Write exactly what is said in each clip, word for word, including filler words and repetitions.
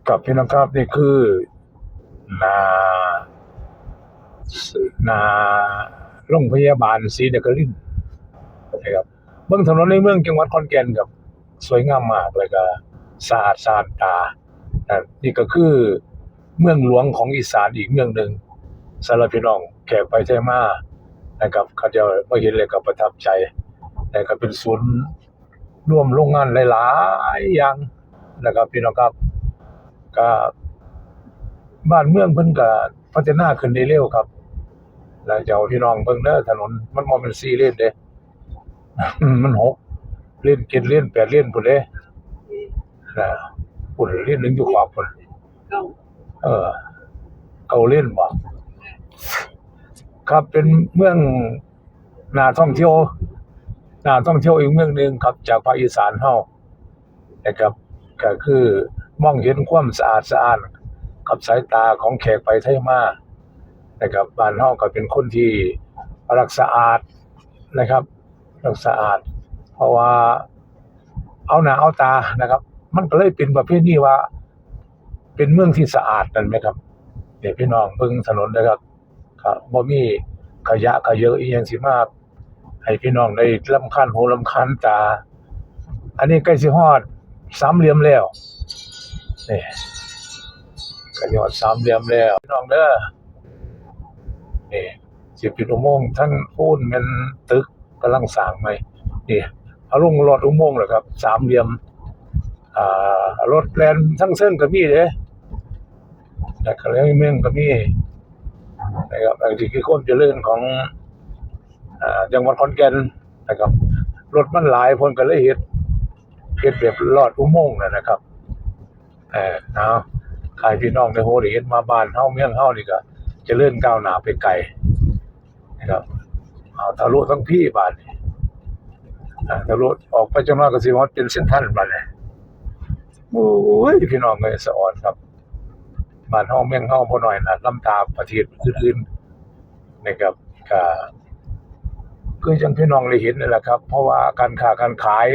ครับพี่น้องครับ นี่คือหน้าหน้าโรงพยาบาลศรีนครินทร์นะครับ เบิ่งถนนในเมืองจังหวัดขอนแก่นครับ สวยงามมาก แล้วก็สะอาดสะอ้านตานะ นี่ก็คือเมืองหลวงของอีสานอีกเมืองหนึ่ง สำหรับพี่น้องแขกไปไทยมานะครับ เขาเจ้ามาเห็นแล้วก็ประทับใจ แล้วก็เป็นศูนย์รวมโรงงานหลายๆอย่างนะครับพี่น้องครับ ก็บ้านเมืองเพิ่นก็พัฒนาขึ้นได้เร็วครับ แล้วเจ้าพี่น้องเบิ่งเด้อ ถนนมันบ่แม่นสี่เลนเด้ มันหกเลน เจ็ดเลน แปดเลนพุ้นเด้นะ พุ้นเลนหนึ่งอยู่ขวาพุ้น เก้า เออ เก้าเลนบ่ ครับ เป็นเมืองน่าท่องเที่ยว น่าท่องเที่ยวอีกเมืองหนึ่งครับ จากภาคอีสานเฮานะครับ ก็คือมองเห็นความสะอาดสะอ้านกับสายตาของแขกไปไทยมานะครับ บ้านเฮาก็เป็นคนที่รักสะอาดนะครับ รักสะอาด เพราะว่าเอาหน้าเอาตานะครับ มันก็เลยเป็นประเพณีว่า เป็นเมืองที่สะอาดนั่นไหมครับ เนี่ยพี่น้องเบิ่งถนนนะครับ ก็บ่มีขยะขยะอีหยังสิมาให้พี่น้องได้รำคาญหูรำคาญตา อันนี้ใกล้สิฮอดสามเหลี่ยมแล้ว นี่ ใกล้สิฮอดสามเหลี่ยมแล้ว พี่น้องเด้อ นี่ สิเป็นอุโมงค์ทางพู้นแม่นตึกกำลังสร้างใหม่ นี่ เอาลงลอดอุโมงค์แล้วครับ สามเหลี่ยม อ่า รถแล่นทั้งเซิงก็มีเด้ แต่ก็เรื่องเมืองก็มีนะครับ อันนี้คือความเจริญของ อ่า จังหวัดขอนแก่นนะครับ รถมันหลาย เพิ่นก็เลยเฮ็ด เฮ็ดแบบลอดอุโมงค์นั่นนะครับ เออ เอา ให้พี่น้องได้ฮู้ได้เห็นว่าบ้านเฮาเมืองเฮานี่ก็เจริญก้าวหน้าไปไกลนะครับ เอาทะลุทั้งพี้บาดนี้ อ่า ทะลุออกไปจักหน่อยก็สิฮอดเป็นเซ็นทรัลบาดนี้ โอ้ย พี่น้องเอ้ย สะออนครับ บ้านเฮาเมืองเฮาบ่น้อยหน้าล้ำตาประเทศอื่นๆนะครับ ก็คือจั่งพี่น้องได้เห็นนั่นแหละครับ เพราะว่าการค้าการขาย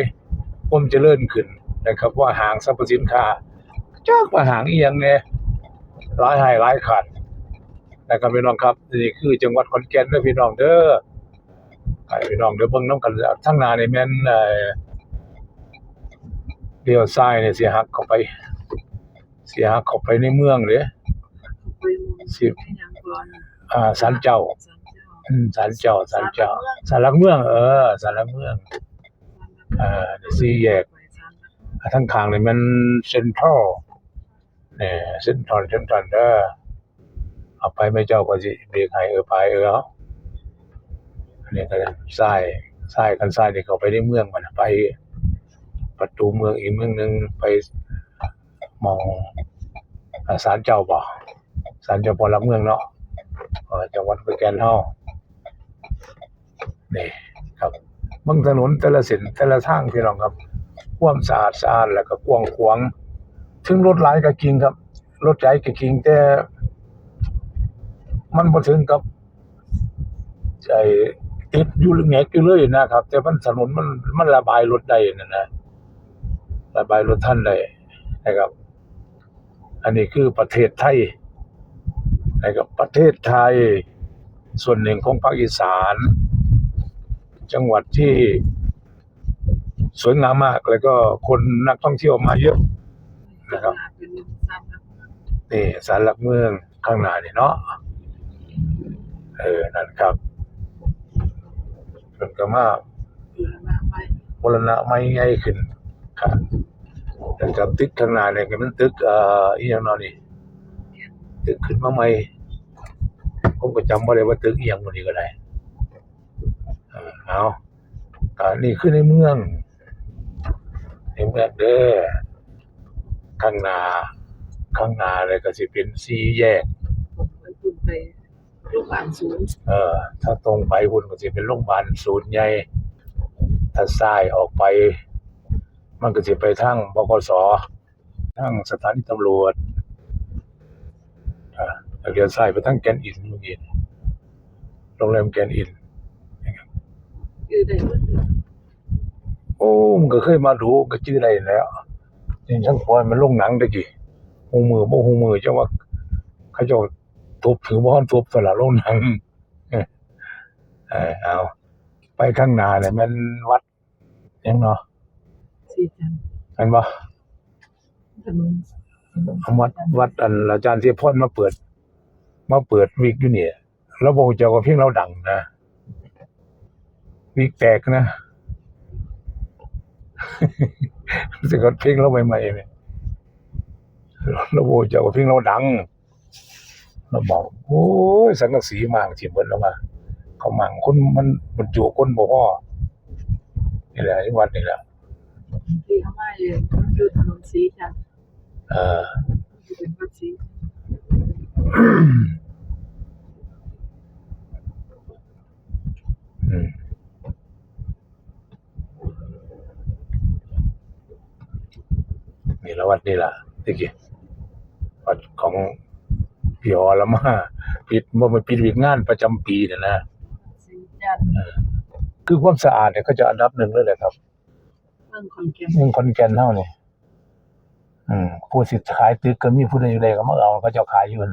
ความเจริญขึ้นนะครับ ว่าห้างสรรพสินค้า จักว่าห้างอีหยังแน่ หลายห้างหลายคันนะครับพี่น้องครับ นี่คือจังหวัดขอนแก่นเด้อพี่น้องเด้อ ให้พี่น้องได้เบิ่งนำกัน ทางหน้านี่แม่น เอ่อ เลี้ยวซ้ายนี่สิหักเข้าไป สิหักเข้าไปในเมืองเด้ สิ อ่า ศาลเจ้า อืม ศาลเจ้า ศาลเจ้า ศาลหลักเมือง เออ ศาลหลักเมือง อ่า สี่แยก อ่า ทางข้างนี่แม่นเซ็นทรัล เนี่ย เซ็นทรัล เซ็นทรัลเด้อ เอาไป แม่เจ้าก็สิเบรกให้ เออ ไป เออ เอา อันนี้ก็ซ้าย ซ้าย คันซ้ายนี่เข้าไปในเมืองมันน่ะ ไปประตูเมืองอีกเมืองหนึ่ง ไปหม่อง อ่า ศาลเจ้าบ่ ศาลเจ้าพ่อหลักเมืองเนาะ เออ จังหวัดขอนแก่นเฮา นี่ครับ เบิ่งถนนแต่ละเส้นแต่ละทางพี่น้องครับ ความสะอาดสะอ้านแล้วก็กว้างขวาง ถึงรถหลายก็จริงครับ รถหลายก็จริง แต่มันบ่ถึงกับ ไอ้ ติดอยู่แงกอยู่เลยนะครับ แต่มันถนนมัน มันระบายรถได้นั่นนะ ระบายรถทันได้นะครับ อันนี้คือประเทศไทยนะครับ ประเทศไทย ส่วนหนึ่งของภาคอีสาน จังหวัดที่สวยงามมาก แล้วก็คนนักท่องเที่ยวมาเยอะนะครับ นี่ศาลหลักเมืองข้างหน้านี่เนาะ เออ นั่นครับ เพิ่นก็มาบูรณะใหม่ใหญ่ขึ้นครับ แล้วก็ตึกข้างหน้านี่ก็เป็นตึก เอ่อ อีหยังเนาะนี่ ตึกขึ้นมาใหม่ ผมก็จำบ่ได้ว่าตึกอีหยังหมู่นี้ก็ได้ เออ เอา ก็นี่คือในเมือง ในเมืองเด้อ ข้างหน้า ข้างหน้าเลยก็สิเป็นสี่แยก ไปโรงพยาบาลศูนย์ เออ ถ้าตรงไปพุ้นก็สิเป็นโรงพยาบาลศูนย์ใหญ่ ถ้าซ้ายออกไป มันก็สิไปทาง บขส ทางสถานีตำรวจ อ่า เลี้ยวซ้ายไปทางแกรนด์อินเมื่อกี้ โรงแรมแกรนด์อิน ชื่อได้บ่ โอ้ มันก็เคยมาดู ก็จื่อได้แล้ว นี่ช่างปอยมันลงหนังตะกี้ ฮู้มื้อบ่ฮู้มื้อ จั่งว่าเขาเจ้าตบถือบ่ทันตบ ตลาดลงหนัง เออ เอา ไปข้างหน้าเนี่ยแม่นวัดหยังเนาะ สีจันทร์ แม่นบ่ ถนน วัด วัดอันอาจารย์เทพพลมาเปิด มาเปิดวิกอยู่นี่ เราบ่ฮู้จักว่าเพลงเราดังนะ วิกแตกนะ สิกดเพลงเราใหม่ๆเนี่ย เราบ่ฮู้จักว่าเพลงเราดัง เราบอก โอ้ย สังกะสีมางสิเบิดแล้วว่า เขามางคนมันบรรจุคนบ่พอ นี่แหละ วัดนี่แหละ ที่เขามาอยู่ อยู่ถนนสีจันทร์ เออ อยู่เป็นวัดสี อืม นี่ละวัดนี่ล่ะ ตะกี้ วัดของพี่ออละมา ปิด บ่แม่นปิดวิก งานประจำปีเนี่ยนะ สีจันทร์ เออ คือความสะอาดเนี่ยเขาจะอันดับหนึ่งเลยแหละครับ เมืองขอนแก่น เมืองขอนแก่นเฮานี่ อืม ผู้สิขายตึกก็มี ผู้ใดอยู่ใดก็มาเอา เขาเจ้าขายอยู่หั่น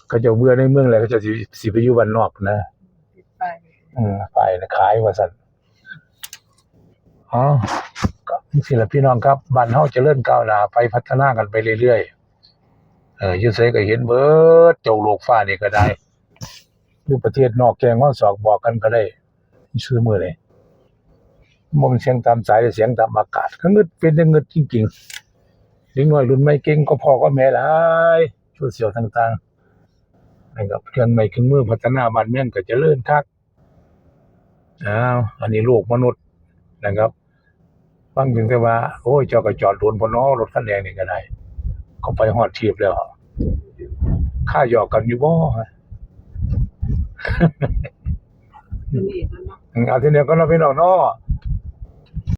เขาเจ้าเบื่อในเมืองแล้ว เขาเจ้าสิ สิไปอยู่บ้านนอกนะ ไป อืม ไปขายว่าซั่น อ๋อ ก็จั่งซี้ล่ะพี่น้องครับ บ้านเฮาเจริญก้าวหน้าไป พัฒนากันไปเรื่อยๆ เออ อยู่ไสก็เห็นเบิด เจ้าโลกฟ้านี่ก็ได้ อยู่ประเทศนอกแกงฮอดศอกบอกกันก็ได้ ซุมื้อนี้บ่แม่นเสียงตามสาย เสียงตามอากาศ ก็งึด เป็นแต่งึดจริงๆ เด็กน้อยรุ่นใหม่เก่งกว่าพ่อกว่าแม่หลาย โซเชียลต่างๆ นะครับ เครื่องไม้เครื่องมือพัฒนา บ้านเมืองก็เจริญคัก อ้าว อันนี้โลกมนุษย์นะครับ ฟังเพียงแต่ว่า โอ้ย เจ้าก็จอดโดนพอน้อ รถคันแดงนี่ก็ได้ เขาไปฮอดทีบแล้ว ค่าหยอกกันอยู่บ่ นี่ก็เนาะ อืม เอาเท่านี้ก่อนเนาะพี่น้องเนาะ